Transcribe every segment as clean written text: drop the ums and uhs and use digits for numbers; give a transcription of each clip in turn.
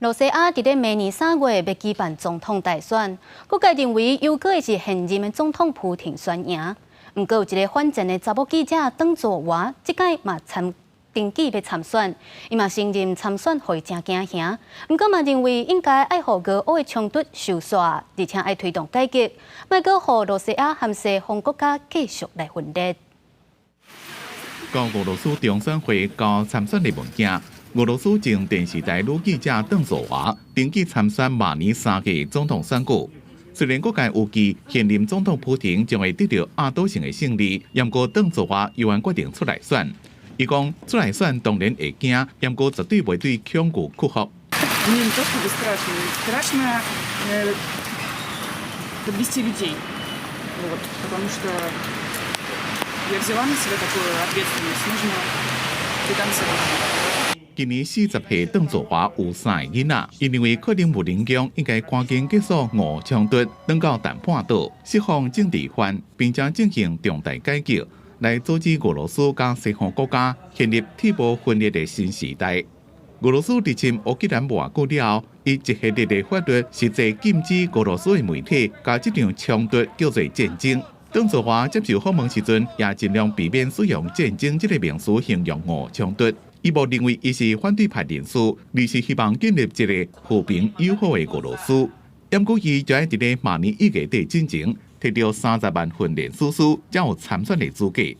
羅西亞佇咧明年3月欲舉辦總統大選，各界認為有可能是現任的總統普廷選贏。毋過有一个反戰的查某記者鄧佐娃，這擺嘛參登記欲參選，伊嘛承認參選予伊誠驚嚇。毋過嘛認為應該愛予俄烏的衝突收煞，而且愛推動改革，莫閣予羅西亞和西方國家繼續來分裂。到俄羅斯中選會交參選的文件。俄羅斯前電視台女記者鄧佐娃登記參選明年3月總統選舉。雖然各界預計現任總統普廷將會得到壓倒性的勝利，毋過鄧佐娃猶原決定出來選。伊講出來選當然會驚，毋過絕對袂對恐懼屈服。 Мне не то чтобы страшно, страшно подвести людей, вот, потому что я взяла на себя такую ответственность, нужно до конца. 今年40歲，鄧佐娃有三个囡仔。伊認為克里姆林宮應該趕緊結束俄烏衝突，轉到談判桌，釋放政治犯，並且進行重大改革，來阻止俄羅斯佮西方國家陷入鐵幕分裂的新時代。俄羅斯入侵烏克蘭無偌久了後，以一系列的法律實際禁止俄羅斯的媒體，共這場衝突叫做戰爭。鄧佐娃接受訪問時陣，也盡量避免使用戰爭這个名詞形容俄烏衝突。伊無認為伊是反對派人士，而是希望建立一个和平友好的俄羅斯。毋過伊就愛佇咧明年1月底進前，提著30萬份連署書，才有參選的資格。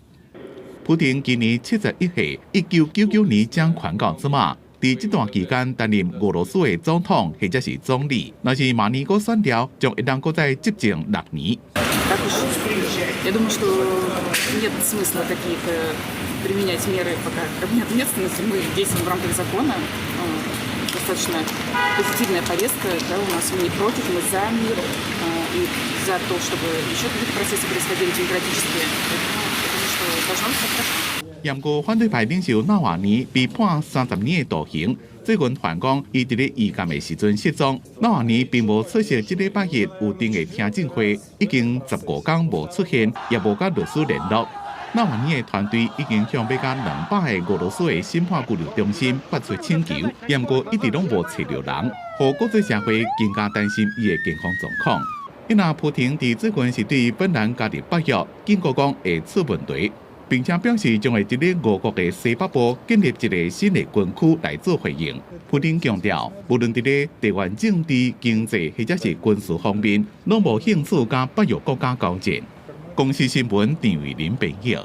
普廷今年71歲，1999年掌權到這馬，佇這段期間擔任俄羅斯的總統或者是總理。若是明年閣選著，將會當閣再執政6年。 Я думаю, что нет смысла какие-то применять меры пока ко мне ответственности. Мы действуем в рамках закона. Достаточно позитивная повестка, да, у нас мы не против, мы за мир и за то, чтобы еще какие-то процессы происходили демократические. Поэтому я думаю, что должно быть все хорошо. 毋過反對派領袖納瓦尼被判30年的徒刑，最近傳講伊佇咧預監的時陣失蹤。納瓦尼並無出席這禮拜日預定的聽證會，已經15天無出現，也無佮律師聯絡。納瓦尼的團隊已經向欲共200个俄羅斯的審判拘留中心發出請求，毋過一直攏無揣著人，予國際社會更加擔心伊的健康狀況。伊若普廷佇最近是對芬蘭加入北約，警告講會出問題，並且表示將會佇咧俄國的西北部建立一个新的軍區來做回應。普廷強調，無論佇咧地緣政治、經濟或者是軍事方面，攏無興趣佮北約國家交戰。公視新聞陳偉林編譯。